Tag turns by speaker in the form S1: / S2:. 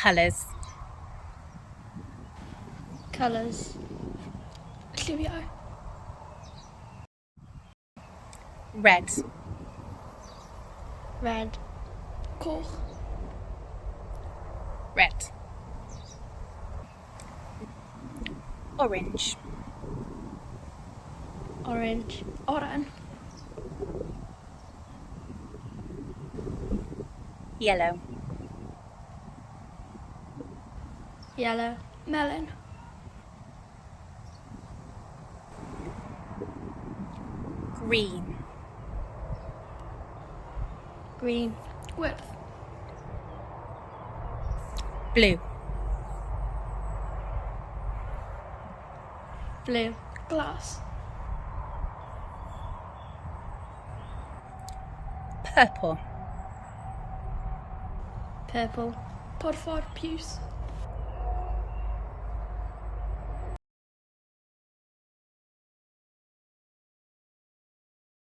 S1: Colours.
S2: Colours.
S3: Lliwiau.
S1: Red.
S2: Red.
S3: Coch.
S1: Red. Orange.
S2: Orange.
S3: Oren.
S1: Yellow.
S2: Yellow.
S3: Melyn.
S1: Green.
S2: Green.
S3: Gwyrdd.
S1: Blue.
S2: Blue.
S3: Glas.
S1: Purple.
S2: Purple.
S3: Porffor. Piws.